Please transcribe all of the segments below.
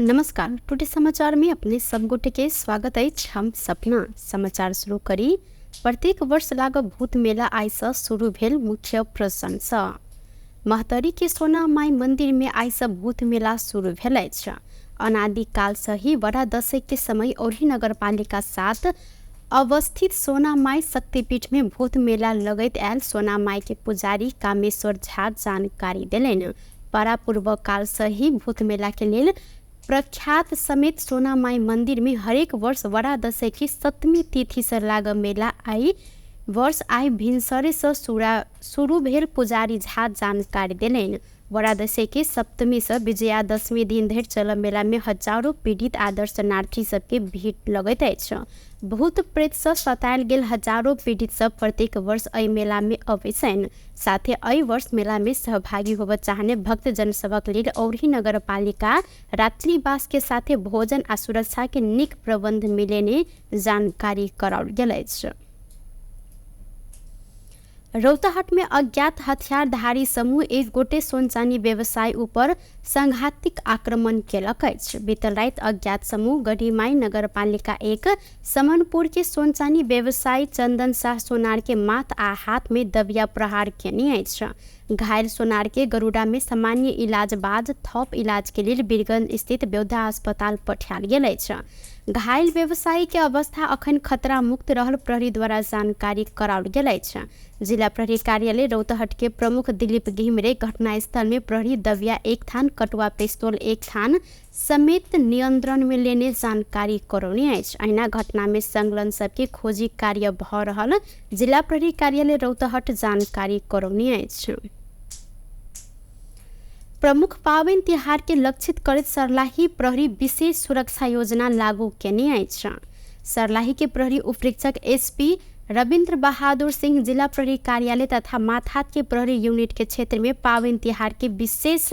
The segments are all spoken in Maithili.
नमस्कार, टुटे समाचार में अपने सब गोटे के स्वागत अछि। हम सपना समाचार शुरू करी। प्रत्येक वर्ष लागल भूत मेला आइ से शुरू भेल मुख्य प्रसंग। महतरी के सोना माई मंदिर में आइ से भूत मेला शुरू भेल अछि। अनादिकाल से ही बड़ा दशैं के समय औरही नगरपालिका 7 अवस्थित सोनामाई शक्तिपीठ में भूत मेला लगैत आयल सोनामाई के पुजारी कामेश्वर झा जानकारी देलनि। परापूर्व काल से ही भूत मेला के लेल प्रख्यात समेत सोनामाई मंदिर में हरेक वर्ष बड़ा दशैं की सप्तमी तिथि से लाग मेला आई वर्ष आई भिनसरे से शुरू भेल पुजारी झा जानकारी देलनि। बड़ा दशैं के सप्तमी से विजयादशमी दिन धरि चल मेला में हजारों पीड़ित आ दर्शनार्थी सबके भीड़ लगैत अछि। भूत प्रेत से सतायल गेल हजारों पीड़ित सब प्रत्येक वर्ष एहि मेला में अबै छनि। साथे एहि वर्ष मेला में सहभागी होबय चाहने भक्तजन सभक लेल औरही नगरपालिका रात्रिवास के साथे भोजन आ सुरक्षा के नीक प्रबंध मिलेने जानकारी कराओल गेल अछि। रौतहट में अज्ञात हथियारधारी समूह एक गोटे सोनचानी व्यवसायी ऊपर सांघातिक आक्रमण केलक अछि। बीतल राति अज्ञात समूह गढ़ीमाई नगरपालिका 1 समनपुर के सोनचानी व्यवसायी चंदन शाह सोनार के माथ आ हाथ में दबिया प्रहार केने अछि। घायल सोनार के गरुड़ा में सामान्य इलाज बाद थप इलाज के लेल वीरगंज स्थित बेौद्धा अस्पताल पठायल गेल अछि। घायल व्यवसायी के अवस्था अखन खतरा मुक्त रहल प्रहरी द्वारा जानकारी कराओल गेल अछि। जिला प्रहरी कार्यालय रौतहट के प्रमुख दिलीप घिमिरे घटनास्थल में प्रहरी दबिया 1 थान, कटुआ पिस्तौल 1 थान समेत नियंत्रण में लेने जानकारी करौने अछि। अहिना घटना में संलग्न सबके खोजी कार्य भ रहल जिला प्रहरी कार्यालय रौतहट जानकारी करौने अछि। प्रमुख पाबनि तिहार के लक्षित करैत सर्लाही प्रहरी विशेष सुरक्षा योजना लागू केने अछि। सर्लाही के प्रहरी उपरीक्षक एसपी रविन्द्र बहादुर सिंह जिला प्रहरी कार्यालय तथा माथात के प्रहरी यूनिट के क्षेत्र में पाबनि तिहार के विशेष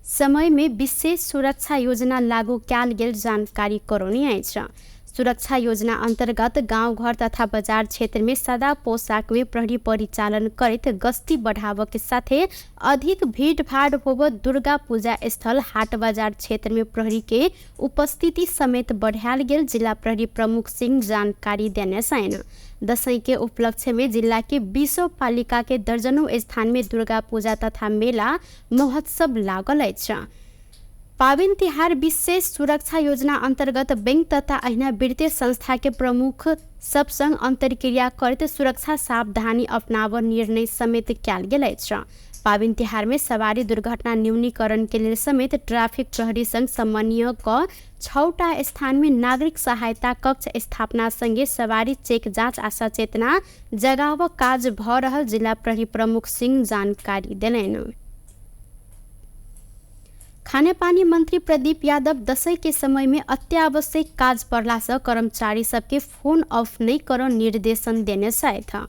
समय में विशेष सुरक्षा योजना लागू कयल गेल जानकारी करौने अछि। सुरक्षा योजना अंतर्गत गांव घर तथा बाजार क्षेत्र में सादा पोशाक में प्रहरी परिचालन करैत गश्ती बढ़ाव के साथे अधिक भीड़भाड़ होव दुर्गा पूजा स्थल हाट बाजार क्षेत्र में प्रहरी के उपस्थिति समेत बढ़ायल गेल जिला प्रहरी प्रमुख सिंह जानकारी देने छनि। दशैं के उपलक्ष्य में जिला के 20 पालिका के दर्जनों स्थान में दुर्गा पूजा तथा मेला महोत्सव लागल अछि। पाबनि तिहार विशेष सुरक्षा योजना अंतर्गत बैंक तथा अहिना वित्तीय संस्था के प्रमुख सब संग अंतर्क्रिया करैत सुरक्षा सावधानी अपनाव निर्णय समेत कयल गेल अछि। पाबनि तिहार में सवारी दुर्घटना न्यूनीकरण के लेल समेत ट्रैफिक प्रहरी संग समन्वय क 6टा स्थान में नागरिक सहायता कक्ष स्थापना संगे सवारी चेक जाँच आ सचेतना जगाव काज भ रहल जिला प्रहरी प्रमुख सिंह जानकारी देलनि। खानेपानी मंत्री प्रदीप यादव दशैं के समय में अत्यावश्यक काज पड़ला से कर्मचारी सबके फोन ऑफ नहीं कर निर्देशन देने छथि।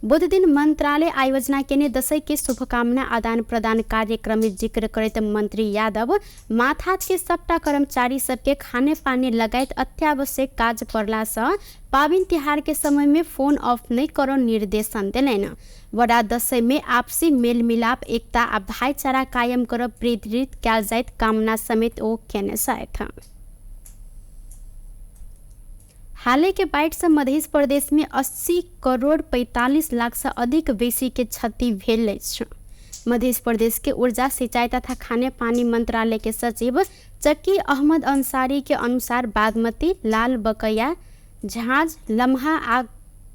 बुध दिन मंत्रालय आयोजना केने दशैं के शुभकामना आदान प्रदान कार्यक्रम में जिक्र करैत मंत्री यादव माथात के सबटा कर्मचारी सबके खानेपानी लगायत अत्यावश्यक काज पड़ला से पाबनि तिहार के समय में फोन ऑफ नहीं कर निर्देशन देलनि। बड़ा दशैं में आपसी मेलमिलाप, एकता आ भाईचारा कायम कर प्रेरित कयल जाइत कामना समेत ओ केने छथि। हालै के बाढ़ि से मध्य प्रदेश में 80 करोड़ 45 लाख से अधिक बेसी के क्षति भेल अछि। मध्य प्रदेश के ऊर्जा सिंचाई तथा खानेपानी मंत्रालय के सचिव चकी अहमद अंसारी के अनुसार बागमती, लाल बकैया, झाँझ, लम्हा आ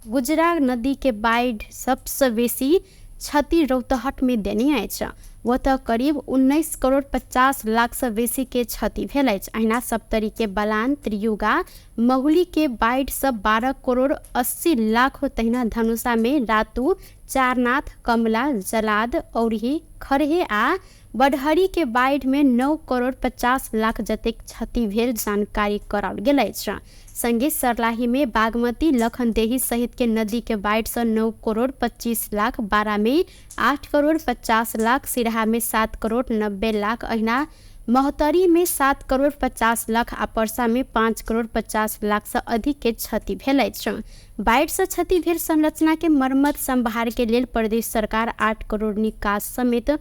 गुजरा नदी के बाढ़ि सबसे बेसी क्षति रौतहट में देने अछि। ओतऽ करीब 19 करोड़ 50 लाख से बेसी के क्षति भेल अछि। अहिना सप्तरी के बलान, त्रियुगा, महुली के बाढ़ि से 12 करोड़ 80 लाख, तहिना धनुषा में रातू, चारनाथ, कमला, जलाद, औरही, खरहे आ बडहरी के बाढ़ि में 9 करोड़ 50 लाख जतेक क्षति भेल जानकारी कराओल गेल अछि। संगे सर्लाही में बागमती, लखनदेही सहित के नदी के बाढ़ि से 9 करोड़ 25 लाख, बारा में 8 करोड़ 50 लाख, सिरहा में 7 करोड़ 90 लाख, अहिना महोत्तरी में 7 करोड़ 50 लाख आ परसा में 5 करोड़ 50 लाख से अधिक के क्षति भेल अछि। बाढ़ि से क्षति भेल संरचना के मरम्मत संभार के लेल प्रदेश सरकार 8 करोड़ निकास समेत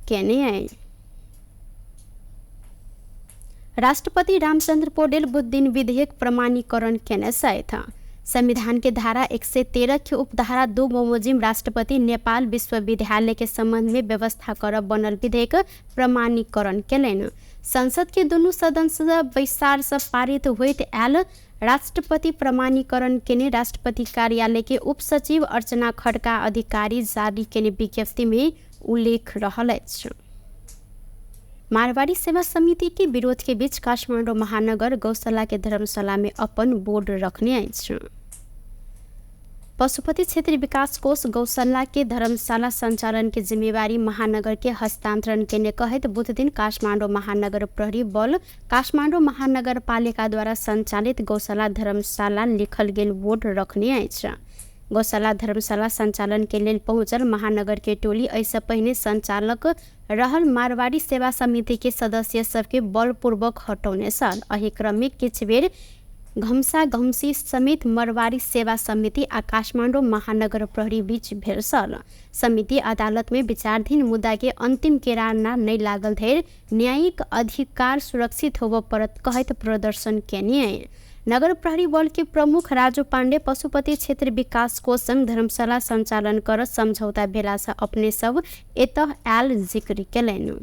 केने अछि। राष्ट्रपति रामचन्द्र पौडेल बुधदिन विधेयक प्रमाणीकरण केने छथि। संविधान के धारा 113 के उपधारा 2 बमोजिम राष्ट्रपति नेपाल विश्वविद्यालय के संबंध में व्यवस्था कर बनल विधेयक प्रमाणीकरण केलनि। संसद के दुनू सदन से बैसार से पारित होइत आयल राष्ट्रपति प्रमाणीकरण केने राष्ट्रपति कार्यालय के उप सचिव अर्चना खड्का अधिकारी जारी केने विज्ञप्ति में उल्लेख रहल अछि। मारवाड़ी सेवा समिति के विरोध के बीच काठमाडौँ महानगर गौशाला के धर्मशाला में अपन बोर्ड रखने अछि। पशुपति क्षेत्र विकास कोष गौशाला के धर्मशाला संचालन के जिम्मेवारी महानगर के हस्तांतरण केने कहैत बुधदिन काठमाडौँ महानगर प्रहरी बल काठमाडौँ महानगरपालिकाद्वारा संचालित गौशाला धर्मशाला लिखल गेल बोर्ड रखने अछि। गौशाला धर्मशाला संचालन के लेल पहुंचल महानगर के टोली एहिसँ पहिने संचालक रहल मारवाड़ी सेवा समिति के सदस्य सबके बलपूर्वक हटौने छल। एहि क्रम में किछु बेर घमसा घमसी समेत मरवाड़ी सेवा समिति आ काठमाडौँ महानगर प्रहरी बीच भेल छल। समिति अदालत में विचाराधीन मुद्दा के अंतिम केराना नहि लागल धरि न्यायिक अधिकार सुरक्षित होबय पड़त कहैत प्रदर्शन केने। नगर प्रहरी बल के प्रमुख राजू पाण्डे पशुपति क्षेत्र विकास कोष संग धर्मशाला संचालन कर समझौता भेला से अपने सब एतह आयल जिक्र केलनि।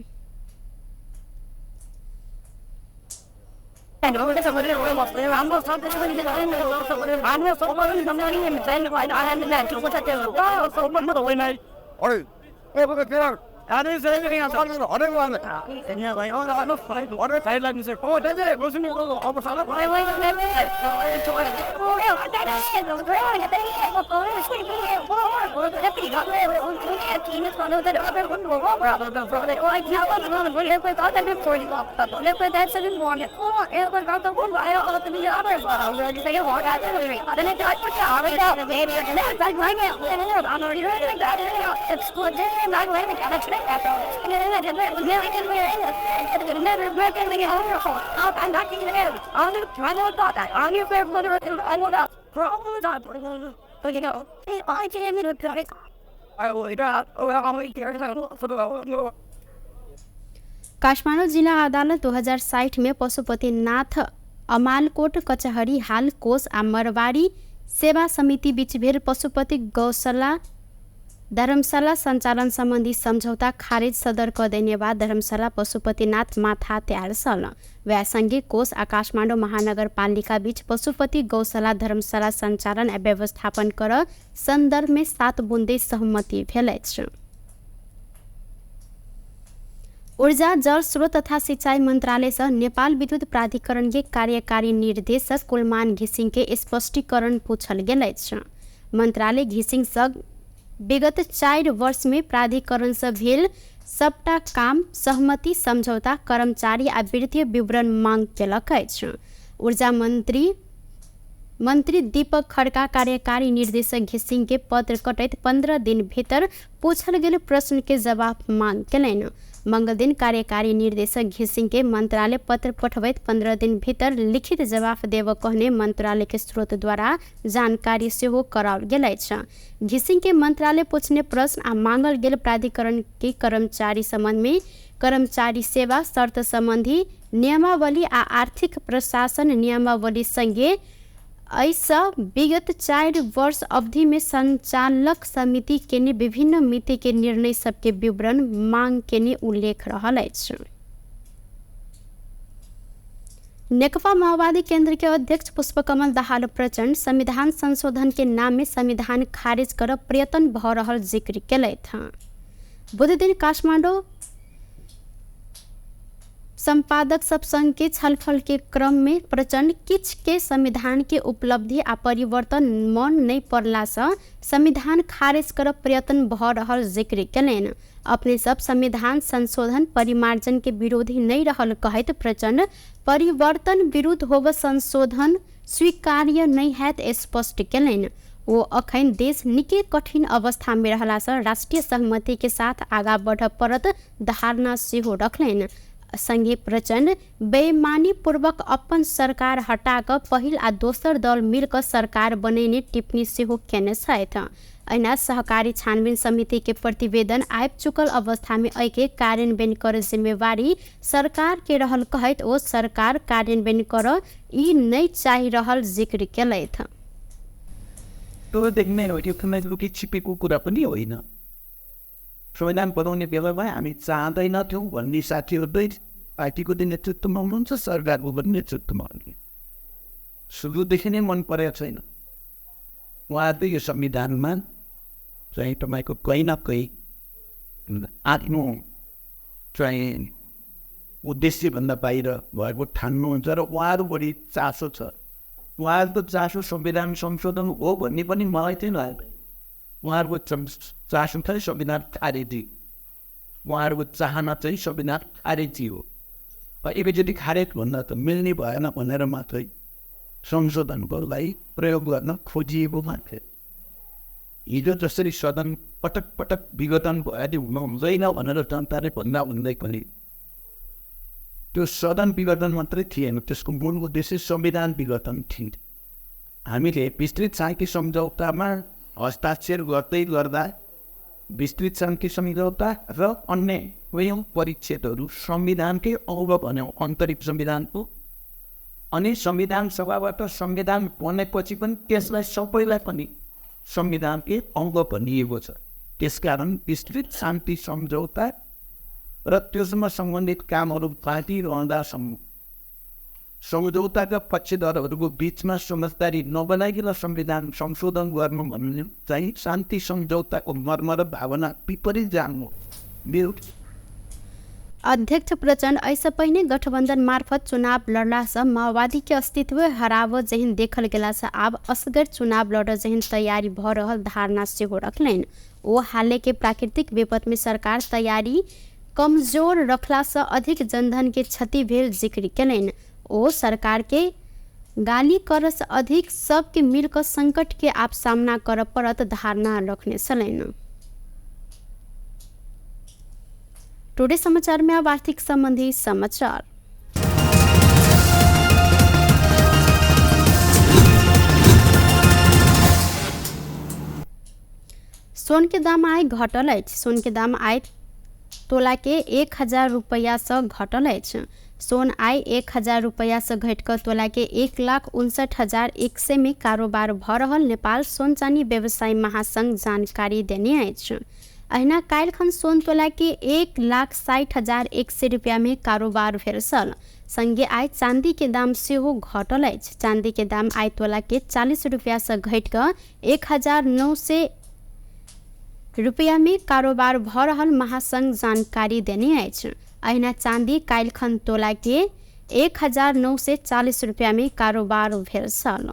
काठमाडौँ जिला अदालत 2060 में पशुपतिनाथ अमालकोट कचहरी हाल कोष आ मरवाड़ी सेवा समिति बीच भेल पशुपति गौशाला धर्मशाला संचालन सम्बन्धी सम्झौता खारेज सदर क देने बाद धर्मशाला पशुपतिनाथ माथा तयार छल। वएह सँगे कोष आ काठमाडौँ महानगरपालिका बीच पशुपति गौशाला धर्मशाला संचालन आ व्यवस्थापन कर सन्दर्भ में 7 बुँदे सहमति भेल अछि। ऊर्जा जल स्रोत तथा सिंचाई मंत्रालय से नेपाल विद्युत प्राधिकरण के कार्यकारी निर्देशक कुलमान घिसिङ के स्पष्टीकरण पूछल गेल अछि। मंत्रालय घिसिङ सँ विगत 4 वर्ष में प्राधिकरण से भेल सबटा काम सहमति समझौता कर्मचारी आ वित्तीय विवरण मांग केलक अछि। ऊर्जा मंत्री दीपक खड़का कार्यकारी निर्देशक घिसिङ के पत्र कटैत 15 दिन भीतर पूछल गेल प्रश्न के जवाब मांग केलनि। मंगल दिन कार्यकारी निर्देशक घिसिङ के मंत्रालय पत्र पठबैत 15 दिन भीतर लिखित जवाफ देब कहने मंत्रालय के स्रोत द्वारा जानकारी सेहो कराओल गेल अछि। घिसिङ के मंत्रालय पूछने प्रश्न आ मांगल गेल प्राधिकरण के कर्मचारी संबंध में कर्मचारी सेवा शर्त संबंधी नियमावली आ आर्थिक प्रशासन नियमावली संगे एहिसँ विगत 4 वर्ष अवधि में संचालक समिति केने विभिन्न मिति के निर्णय सबके विवरण मांग केने उल्लेख रहल अछि। नेकपा माओवादी केंद्र के अध्यक्ष पुष्पकमल दाहाल प्रचण्ड संविधान संशोधन के नाम में संविधान खारिज कर प्रयत्न भ रहल जिक्र केलथि। बुधदिन काठमाडौँ संपादक सब संग के छलफल के क्रम में प्रचण्ड किछ के संविधान के उपलब्धि आ परिवर्तन मन नहीं पड़ला से संविधान खारिज कर प्रयत्न भ रहल जिक्र केलनि। अपने सब संविधान संशोधन परिमार्जन के विरोधी नहीं रहल कहैत प्रचण्ड परिवर्तन विरुद्ध होब संशोधन स्वीकार्य नहीं हैत स्पष्ट केलनि। वो अखन देश निकै कठिन अवस्था में रहला से राष्ट्रीय सहमति के साथ आगा बढ़ पड़त धारणा सेहो रखलनि। संगे प्रचण्ड बेईमानी पूर्वक अपन सरकार हटा कऽ पहिल आ दोसर दल मिल कऽ सरकार बनेने टिप्पणी सेहो केने छथि। अहिना सहकारी छानबिन समिति के प्रतिवेदन आबि चुकल अवस्था में एहिके कार्यान्वयन कर जिम्मेवारी सरकार के रहल कहैत ओ सरकार कार्यान्वयन कर ई नहि चाहि रहल जिक्र केलथि। त्यो देख्ने हो, त्यो लुकी छिपेको कुरा पनि होइन। संविधान बनाउने बेलामा हामी चाहँदैनथ्यौँ भन्ने साथीहरू चाहिँ पार्टीको नेतृत्वमा हुनुहुन्छ, सरकारको पनि नेतृत्वमा हुनुहुन्छ। सुरुदेखि नै मन परेको छैन उहाँहरू। यो संविधानमा चाहिँ तपाईँको कहीँ न कहीँ आफ्नो चाहिँ उद्देश्यभन्दा बाहिर भएको ठान्नुहुन्छ र उहाँहरू बढी चासो छ। उहाँहरूको चासो संविधान संशोधन हो भन्ने पनि मलाई चाहिँ लाग्दैन। उहाँहरूको चासो चाहिँ संविधान खारेजी, उहाँहरूको चाहना चाहिँ संविधान खारेजी हो। एकैचोटि खारेज भन्दा त मिल्ने भएन भनेर मात्रै संशोधनको लागि प्रयोग गर्न खोजिएको मात्रै। हिजो जसरी सदन पटक पटक विघटन भयो हुन हुँदैन भनेर जनताले भन्दा भन्दै पनि त्यो सदन विघटन मात्रै थिएन, त्यसको मूल उद्देश्य संविधान विघटन थियो। हामीले विस्तृत शान्ति सम्झौतामा हस्ताक्षर गर्दै गर्दा विस्तृत शान्ति सम्झौता र अन्य कैयौँ परिच्छेदहरू संविधानकै अङ्ग भन्यौँ, अन्तरिम संविधानको। अनि संविधान सभाबाट संविधान बनेपछि पनि त्यसलाई सबैलाई पनि संविधानकै अङ्ग भनिएको छ। त्यसकारण विस्तृत शान्ति सम्झौता र त्योसँग सम्बन्धित कामहरू बाँकी रहँदासम्म सम्झौताका पक्षधरहरूको बिचमा समझदारी नबनाइकन संविधान संशोधन गर्नु भन्ने चाहिँ शान्ति सम्झौताको मर्म र भावना विपरीत जानु मेरो। अध्यक्ष प्रचण्ड ऐसे पहिने गठबन्धन मार्फत चुनाव लड़ला से माओवादी के अस्तित्व हराव जेहन देखल गेला से आब असगर चुनाव लड़ जेहन तैयारी भ रहल धारणा सेहो रखलनि। ओ हाले के प्राकृतिक विपद में सरकार तैयारी कमजोर रखला से अधिक जनधन के क्षति भेल जिक्र केलनि। ओ सरकार के गाली कर से अधिक सबके मिलकर संकट के आप सामना कर पड़त धारणा रखने छलनि। टुडे समाचार में अब आर्थिक संबंधी समाचार। सोन के दाम आइ घटल अछि। सोन के दाम आइ तोला के 1000 रुपैया से घटल अछि। सोन आइ 1000 रुपैया से घटिकऽ तोला के 1,59,100 में कारोबार भऽ रहल नेपाल सोन चानी व्यवसायी महासंघ जानकारी देने अछि। अहिना काल्हिखन सोन तोला के 1,60,100 रुपैया में कारोबार भेल छल। संगे आइ चांदी के दाम सेहो घटल अछि। चांदी के दाम आइ तोला के 40 रुपैया से घटिकऽ 1,900 रुपैया में कारोबार भऽ रहल महासंघ जानकारी देने अछि। अहिना चांदी काल्हिखन तोला के 1,940 रुपैया में कारोबार भेल छल।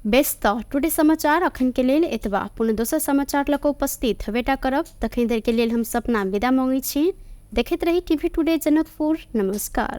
बेस त टुडे समाचार अखन के लेल एतबा। पुनः दोसर समाचार लऽ कऽ उपस्थित हेबेटा करब। तखन देर के लेल हम सपना विदा मांगै छी। देखैत रही टीवी टुडे जनकपुर। नमस्कार।